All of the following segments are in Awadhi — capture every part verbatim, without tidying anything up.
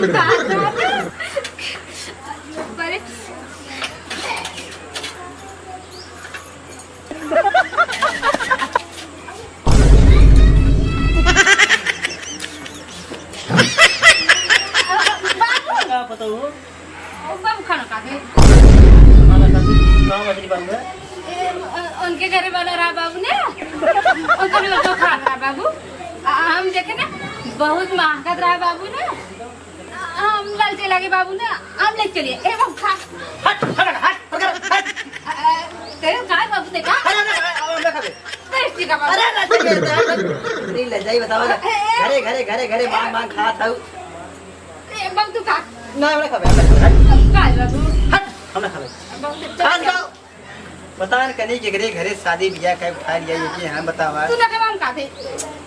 का, का, का? अरे। बाबू। का पता हो? ओ बाबू, खाना खा दे। खाना खा दे? कहाँ मछली बन गया? ए, अ, उनके घरे वाला रहा बाबू ने। उनके लिए जो खाना रहा बाबू। आ, हम देखे ना, बहुत महकत रहा बाबू ने। हम लालचे लगे बाबू ने, हम लेके चलिए। ए बाबू, खा। हट, हट, हट, हट, हट। अ, अ, तेरे काय बाबू देखा? अरे, अरे, अरे, अरे, अरे, अरे। तेरे ठीक है बाबू। अरे, अरे, अरे, अरे, अरे, ले जाई, बतावा ना। ए, ए। घरे, घरे, घरे, घरे, मांग, मांग, खात हऊ। ए, बाबू, तू खा। ना, हम ना खाबे, हम ना खाबे। हट। काय बाबू? हट, हम ना खाबे। बाबू, तो चल खान जाओ। पता न कनी केकरे घरे शादी बियाह कब खा लिया, ये कि हम बतावा। तू ना खाबा, हम खा दे।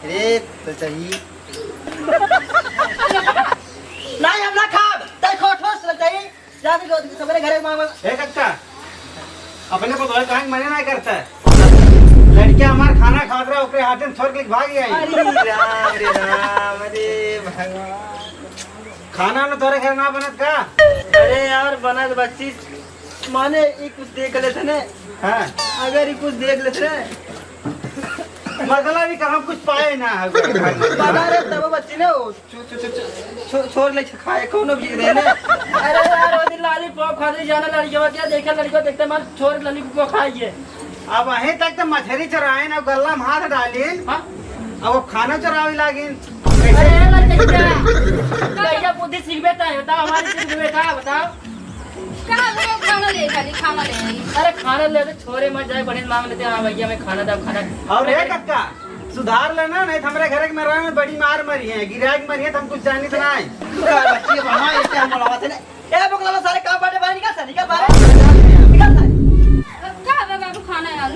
रे, तो सही। नहीं, हम ना खाब। तै खो ठोस चल जाई। जा तू सबरे घरे मांग, मांग। ए कक्का, अपने को तो काहे मने ना करता है। लड़किया हमार खाना खात रहा, ओकरे हाथे में छोड़ के भाग गई। अरे राम रे राम, अरे भगवान। खाना न तोरे घर ना बनत का? अरे यार, बनत बच्ची, माने ई कुछ देख लेते ने। हाँ। अगर ई कुछ देख लेते ने। मतलब ई कहाँ कुछ पाए ना है। पता रे, तब बच्ची ने वो छो-, छो-, छो-, छो-, छो-, छोड़ ले खाए, कौनो भी दे ने। अरे यार, वो दिन lollipop खाते जाना लड़कियों के, देखे लड़कियों देखते मन छोड़ lollipop खाइए। अब वहीं तक तो मछरी चुराइन और गल्ला में हाथ डालिन। हाँ? अब वो खाना चुरावे लागिन। अरे, ए लड़का, कहिया बुद्धि सीखबे तय, बताओ, हमारी सीखबे का, बताओ। का वो खाना ले, खाली खाना ले आई। अरे, खाना ले तो छोरे मत जाए, बड़े मांग लेते हैं, "हाँ भैया, मैं खाना दो, खाना।" और ए कक्का, सुधार लेना, नहीं तो हमरे घर के मेहरारू में बड़ी मार मरी है, गिरा के मरी है, तो हम कुछ जानी तो ना है। का बच्ची, वहाँ ऐसे हम बुलावा थे ना। ए, बोकला सारे काम बाटे, बाहर निकल सारे, निकल बाहर। निकल सारे। का बा बाबू, खाना है ना?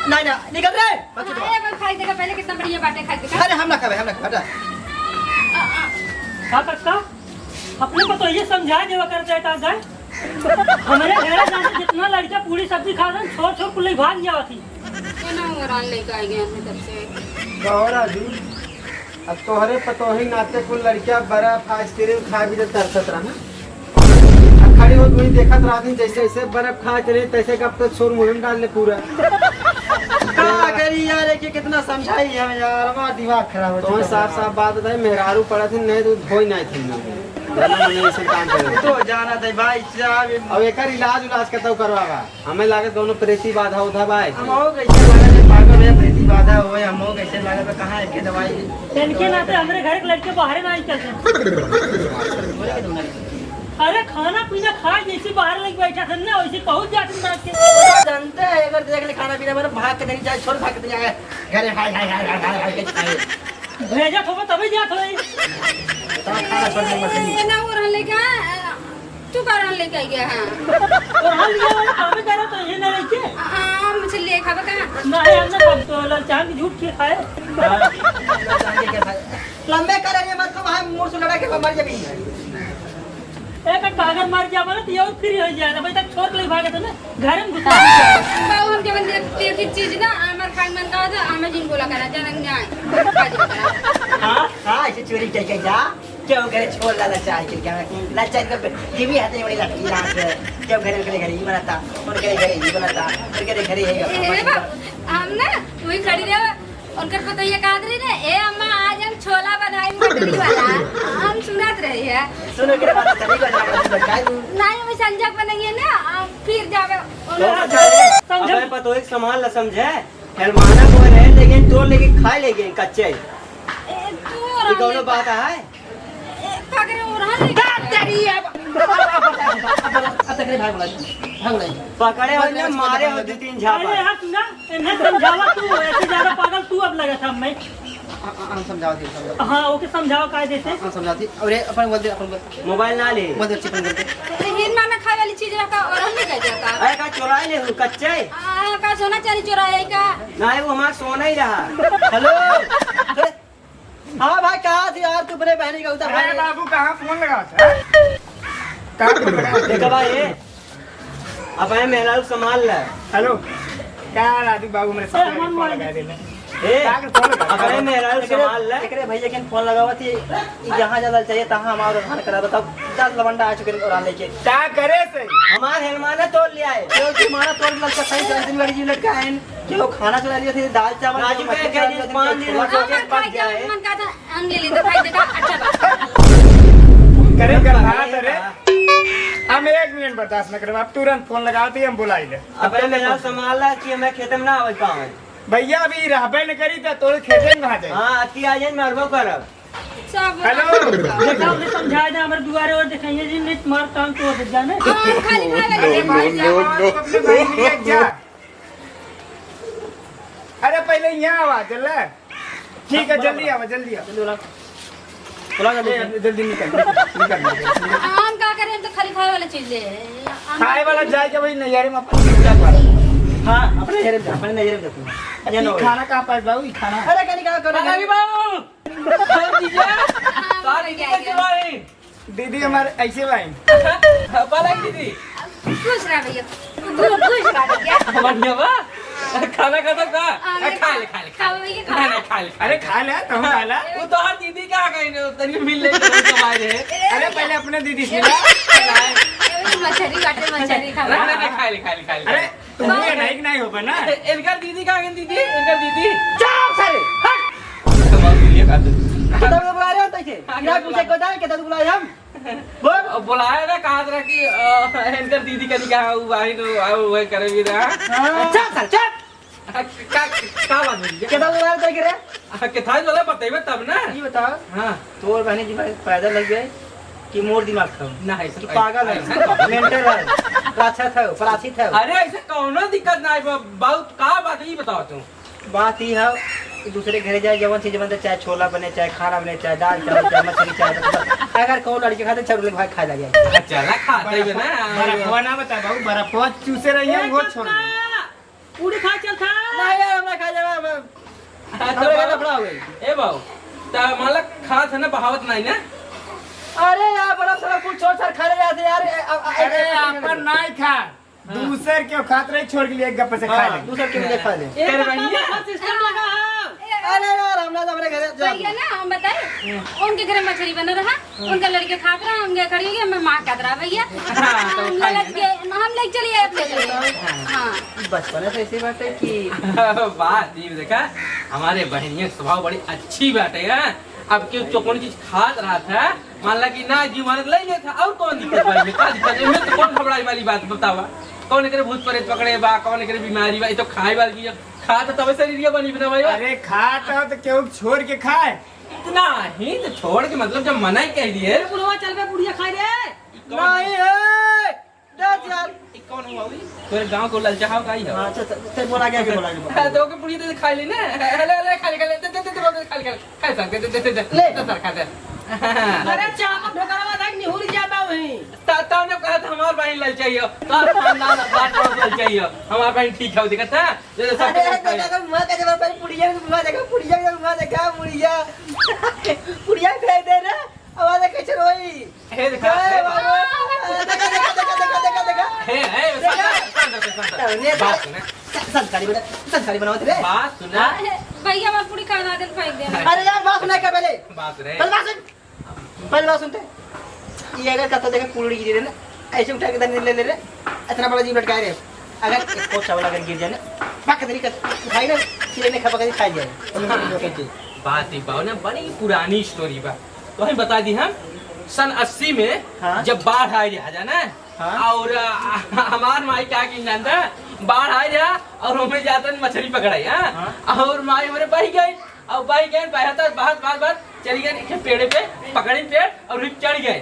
नहीं, नहीं, निकल रे। बच्ची तो हाँ, ये बा, खाई देखा, पहले कितना बढ़िया बाटे, खाई देखा। अरे, हम ना खाबे, हम ना खाबे, हटा। आ, आ। का करता? अपने को तो ये समझा देवा करता है, जाए। हमरे घर जाने जितना लड़का पूरी सब्जी खा रहे, छोड़, छोड़, कुल भाग गया थी। ये ना, वो रान लेके आ गया हमने तब से। गौरा जी, अब तोहरे पतोही नाते कुल लड़किया बर्फ, ice cream खाए भी तो तरसत रहा। अब खड़ी हो, तू ही देखत रहती, जैसे, जैसे बर्फ खा चले, तैसे कब तक शोर मुहिम डाल ले पूरा। का करी यार, एक, एक कितना समझाई हम यार, हमारा दिमाग खराब हो तो चुका साफ, है। साफ बात बताई, मेहरारू पड़ा थी, नहीं तो धोई नहीं थी। जाना मने ऐसे काम करे। तो जाना था भाई साहब। अब एकर इलाज उलाज कतौ करवावा। हमें लागत कौनो प्रेती बाधा उधा बा। हम हो कैसे लागत है, पागल है, प्रेती बाधा होए, हम हो कैसे लागत है, कहाँ है के दवाई? इनके नाते हमरे घर के लड़के बाहरे ना निकलते। अरे खाना पीना खा जैसे बाहर लग बैठा था ना, वैसे पहुंच जाते नाच के। जानते हैं, अगर देख ले खाना पीना, मेरे भाग के नहीं जाए, छोड़ भाग के नहीं आए। घरे हाय, हाय, हाय, हाय, हाय, हाय, हाय, हाय। भेजत होबे तबे जात होई। बताओ, खाना छोड़ के मत खाइए। ए, ना, वो रहन लेके आ, तू का रहन लेके आ गया, हाँ? तो हम लिया वाला कामे करा तो ये ना लेके। आ, आ, मुझे ले खाबे का? नहीं, हम ना खाब तो ललचान की झूठ के खाए। ललचान के क्या खाए? लंबे करे ये मत को भाई, मुड़ से लड़ा के मर जाबी। एक कागज मार के बोले तो ये और फ्री हो जाए। अभी तक छोड़ ले भागे थे ना। घर में घुसा। बाबू, हम जवन देख-, देखी चीज ना, हमार खाए मन का होता, हमें जिन बोला करा, जनक न्याय। हाँ, हाँ, ऐसे चोरी कह के जा, क्यों करे छोड़ ला, लचाई के क्या, लचाई के जीवी हाथे बड़ी लड़की ना है, क्यों करे, करे, घर ही बनाता, और करे, घर ही बनाता, और करे, घर ही है, ए, बाबू, हम ना, वही खड़ी रहे, उनकर पतोहिया कहत रही ने, "ए अम्मा, आज हम छोला बनाई मटरी वाला।" हम सुनत रही है। सुनो के बात चली गई, हम बताई दूं। नहीं, हम संजय बनाइए ना, हम फिर जावे। तो समझा दे। समझा। अबे पतोही के संभाल ला, समझे? हेलमाना को रहे, लेकिन तोड़ लेके खाए लेके कच्चे। ए, तू ये कौनो बात है? ए, का करे, वो रहा नहीं? का तेरी अब, अब, अब, अब, अब, अब, अब, अब, तकरे भाग वाला, भाग वाला। पकड़े हो ना, मारे हो दो तीन झापड़। अरे हट ना, इन्हें समझावा तू, ऐसे ज्यादा पागल तू अब लगा था मैं। हाँ, हाँ, हम समझावा थी, समझावा। हाँ, ओके समझावा कायदे से। हाँ, समझावा थी। अरे अपन बोल दे, अपन बोल। मोबाइल ना ले। बोल दे, अपन बोल दे। तो हिन माना खाए वाली चीज रखा और हम नहीं कर जाता। अरे का चुराए ले हूँ, कच्चे? आ, का सोना चांदी चुराए का? नहीं, वो हमारा सोना ही रहा। हेलो। अरे, हाँ भाई, कहाँ थी यार तू अपने बहनी का उतर अरे भाई? बाबू, कहाँ फोन लगा था? कहाँ फोन लगा? देखा भाई, ये अब आए मेहरारू संभाल ले। हेलो, क्या राजू बाबू, मेरे साथ अरे, फोन लगा देना। ए, का के फोन लगा? अपने मेहरारू एकरे, संभाल ले। एकरे भैया के फोन लगावत ही, ई जहाँ ज्यादा चाहिए, तहाँ हमार ओरहान करा बताओ, दस लवंडा आ चुके ओरहान लेके। का करे से? हमार हेलमाना तोड़ लिया है। क्योंकि हमारा तोड़ लग का सही दस दिन गाड़ी जी लटका है। क्यों खाना चला लिया थे, दाल चावल, राजू क्यों के मछली कह चला दिए, लिया थे, पाँच दिन क्यों में छोला चोखे पक जाए। मन का था, हम ले लेते भाई, देखा, अच्छा बात। करे का भात रे। हम एक मिनट बर्दाश्त न करब, आप तुरंत फोन लगावत ही, हम बुलाई ले। अबे मेहरारू संभाल ला कि हमें खेते में ना आवे पावे। भैया अभी रहबे न करी त तोरे खेते में कहाँ जाई? हाँ, अति आ जाए, मरबो करब। सब हेलो। बेटा, उन्हें समझा दे, हमारे दुआरे और दिखाइए जी, नहीं मार काम तो हो जाने। हाँ, खाली भाई अरे भाई, जा, no, no। अपने भाई के लिए जा। अरे पहले यहाँ आवा, चल। ठीक है, जल्दी आवा, जल्दी आवा। जल्दी बुला। बुला जल्दी। ए, जल्दी निकल, निकल, निकल, निकल। हम का करें, हम तो खाली खाए वाला चीज ले। खाए वाला जाए के भाई नैहरे में अपन चुपचाप रह। हाँ, अपने नैहरे में जा, अपने नैहरे में जा तू। अच्छा, ये लो। खाना कहाँ पाए बाबू, ये खाना? अरे, कहीं कहाँ करो? अरे बाबू। जीजा, हाँ, साथ भैया, में भैया। चलो भाई। दीदी हमारे ऐसे भाई। बाला दीदी। खुश रह भैया। खुश रह भैया। बढ़िया बा। खाना खत्म का? हाँ, अरे, खा ले, खा ले, खा ले। खाओ भैया, खाओ। ना, ना, खा ले, खा ले। अरे, खा ले, तुम खा ले। वो तो हर दीदी का आ गई ना, तनी मिल ले, तुम सब आए रहे। अरे, पहले अपने दीदी से मिला। ए, ए, मछली बाटे, मछली खाओ। ना, ना, ना, खा ले, खा ले, खा ले। अरे, तुम ये नहीं, नहीं हो बना। ए, इनका दीदी कहाँ गई दीदी? इनका दीदी। चुप सारे, हट। तो बाबू ये खा दे। कितना बुला रहे हो तैसे? हाँ, इधर पूछे को दाल, कितना बुला रहे हम? बोल। अब बुलाया ना, कहा था कि, अ, इनकर दीदी कनी कहा, वो आई तो, आ, वो करे भी रहा। हाँ। चुप सारे, चुप। आ, का, का बात बोली? कितना बुला रहे तैसे रे? आ, कितना बोला, बतेबे तब ना। ये बताओ। हाँ। तोर बहनी जी पैदा लग गए। कि मोर दिमाग था। ना, ऐसा कि पागल है, ऐसा नहीं। मेंटल है, राक्षस है, परासित है। अरे, ऐसे कौनो दिक्कत ना है, ब-, बहुत का बात, ई बताओ तू। बात ई है कि दूसरे घरे जाए, जवन चीज बनते, चाहे छोला बने, चाहे खाना बने, चाहे दाल चावल, चाहे मछली, चाहे मतलब, अगर कौन लड़के खाते, चाहे लोग भाई खाए लगे। अच्छा, ना खाते बर्फ-, ना। बर्फवा ना बता बाबू, बर्फवा चूसे रही है, ए, वो छोड़ दे। पूड़ी खा चल था। ना यार, हमरा खा जावा, हम, हाँ, तो हमरा बाबू, लफड़ा हो गई। ए बाबू, त मालक खात है ना, बहावत नहीं ना? अरे यार, बड़ा सारा कुछ छोड़ छाड़ खा ले जाते यार। ए, अ, अ, अरे, ए, आपन नहीं खा। हाँ। दूसर के खात रही, छोड़ के लिए एक गप्पे से खा हाँ, ले। दूसर के लिए खा ले। ए, तेरे बहिनी है? सिस्टम लगा है। अरे यार, हमरा तो अपने घरे जा। भैया ना, हम बताए, उनके घर में मछली बना रहा। उनका लड़के खात रहा, हम गए खड़ी हो गई, हमें मार खात रहा भैया। हाँ, तो हम खाई ललच ना। गए, हम लेके चलिए अपने घर। हाँ। हाँ। बचपन से ऐसी बात है कि बात ये देखा, हमारे बहनिया के स्वभाव बड़ी अच्छी बात है, हाँ? अब क्यों जो कौन चीज खात रहा था, मान ला कि ना जी मानत ले गया था, और कौन दिक्कत भाई में, का दिक्कत है? में तो कौन घबराई वाली बात बतावा? कौन एकरे भूत प्रेत पकड़े बा, कौन एकरे बीमारी बा, ये तो खाए वाली चीज है। खात है तबे शरीर बनी बना भाई। अरे खात है तो क्यों छोड़ के खाए? इतना ही तो छोड़ के, मतलब, जब मना ही कह दिए। ए, बुढ़वा, चल बे, बुढ़िया खाए रे। ई कौन नहीं है? है। दे यार। ई कौन हुआ भाई? तोरे गांव को ललचाओ का ही है? हाँ, अच्छा, अच्छा, ते बोला गया कि बोला गया? हाँ, तो ओके, बुढ़िया दे, खा ले ना। हेलो, हेलो, खा ले, खा ले, दे, दे, दे, दे, खा ले, खा ले, खा ले, सर, दे, दे, दे, दे, दे। ले। दे, सर, खा, दे। अरे, चाप ढोकरवा देख, निहुर जाता वहीं। ता, ता ने कहा था, हमार बहिन ललचाई हो, तो खानदान बात बहुत ललचाई हो, हमार बहिन ठीक है, देखा था? दे, दे, सर, अरे, खा ले। देखा, मुआ का जवाब, पुड़िया, मुआ देखा, पुड़िया, मुआ देखा, पुड़िया। पुड़िया फेंक दे रे, आवाज कैसे रोई? हे देखा, हे हे बाबा। बाबा। देखा, देखा, देखा। हे, हे, देखा। शांत, शांत, शांत, शांत। तो ने बात सुने। स-, संस्कारी बना, संस्कारी बनावत रे। बात सुने। हाँ? भैया, हमार पूरी खाना दे फेंक दे। अरे यार, बात सुना क्या पहले? बात रे। पहले बात सुन। पहले बात सुनते। ये अगर कतो देखे पूरी गिरी रे ना, ऐसे उठा के दन ले ले रे। इतना बड़ा जीव लटकाए रे। अगर एक को चावल अगर गिर जाए ना, पक दरी का उठाई ना, सिरे ने खपा के खा जाए। हाँ। बात ही बाबू ना, बड़ी पुरानी स्टोरी बा। तो हम बता दी हम, सन अस्सी में हाँ। जब बाढ़ आए रहा जाना, हाँ। और, आ, हमार माई का की नंदा बाढ़ आए रहा और हमें जातन मछली पकड़ाई, हाँ? हाँ। और माई हमरे बह गई, और बह गई, बहत, बहत, बहत, बहत चली गई एक पेड़े पे, पकड़ी पेड़ और चढ़ गई।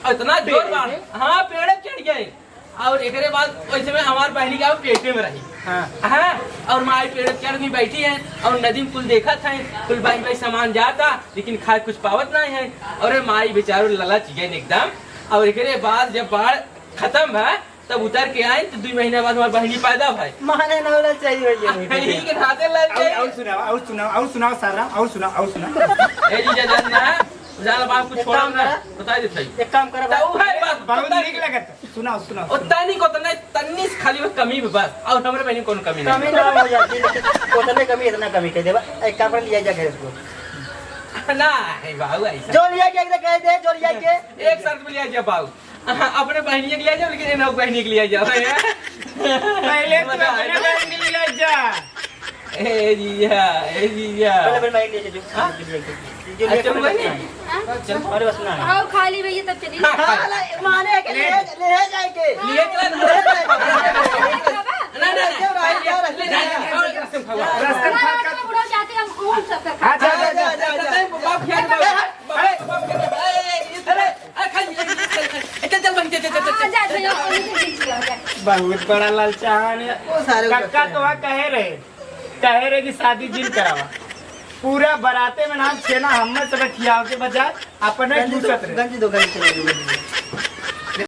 और इतना जोर पेड़े बाढ़, पे? हाँ, पेड़े पे चढ़ गई। और एकरे बाद वैसे में हमार बहनी का पेटे में रही। हाँ। हाँ, और माई पेड़ चढ़ में बैठी है और नदी में कुल देखत है, कुल बाई बाई सामान जाता, लेकिन खाए कुछ पावत नहीं है। और ये माई बेचारो ललच गए एकदम। और एकरे बाद जब बाढ़ खत्म भा, तब उतर के आए तो दो महीना बाद हमार बहनी पैदा भाई। माने ना होना चाहिए भैया। यही के नाते लल और, चाहिए। और सुनाओ, और सुनाओ, और सुनाओ सारा, और सुनाओ, और सुनाओ। ए जीजा जान ना, जाला बाबू, कुछ एक छोड़ा काम ना, करा। बताइ देत हई। एक काम करा तो बाबू। उ है बस, बहुत बताइ नीक दे। लगत। सुनाओ, सुनाओ, ओ, सुनाओ। तनी को तनी, तन्नी से खाली बस कमी बा बस, और हमरे बहिनी कौन कमी नहीं। कमी ना हो जाती, लेकिन उतने कमी, इतना कमी कह देबा। एक काम कर, लिया जा घर इसको। ना, है बाबू, ऐसा। जो लिया के एक कह दे, जो लिया के। एक शर्त पे लिया जा बाबू। हाँ, अपने बहिनिया के लिया जाओ, लेकिन इन्हें बहिनी के लिया जाओ, हैं? पहले तू मजा अपने आएगा। बहिनी के लिया जा। ए जिया, ए जिया। पहले, पहले मैं ले जो। हाँ? जो ले अच्छा, जो ले बहिनी। हाँ? चल, अरे बस ना। आओ, खा ली भैया, तब चली। हाँ, हाँ, हाँ। ले, माने के ले, ले जाए के। लिए चला। ले जाए के। ना, ना, ना। ले जाए के, ले जाए के। और रस्ते में खाओ। रस्ते में खा, खा। बुढ़ा जाते हम घूम सकते हैं। अच्छा, अच्छा, अच्छा, अच्छा, अच्छा। बाप, बाप, बाप, बाप, बाप, बाप, ए, ए, ए, ए, ए, चल, चल, चल, चल, चल, चल। हाँ, जा, जा, जा, जा, जा। बहुत बड़ा ललचान है। वो सारे कक्का उधर तो वहाँ कहे रहे, कहे रहे कि शादी जिन करावा। पूरा बराते में नाम छेना हमें सब खियाव के बजाय अपने गंजी दो, घूसत रहे। गंजी दो, गंजी दो, गंजी दो।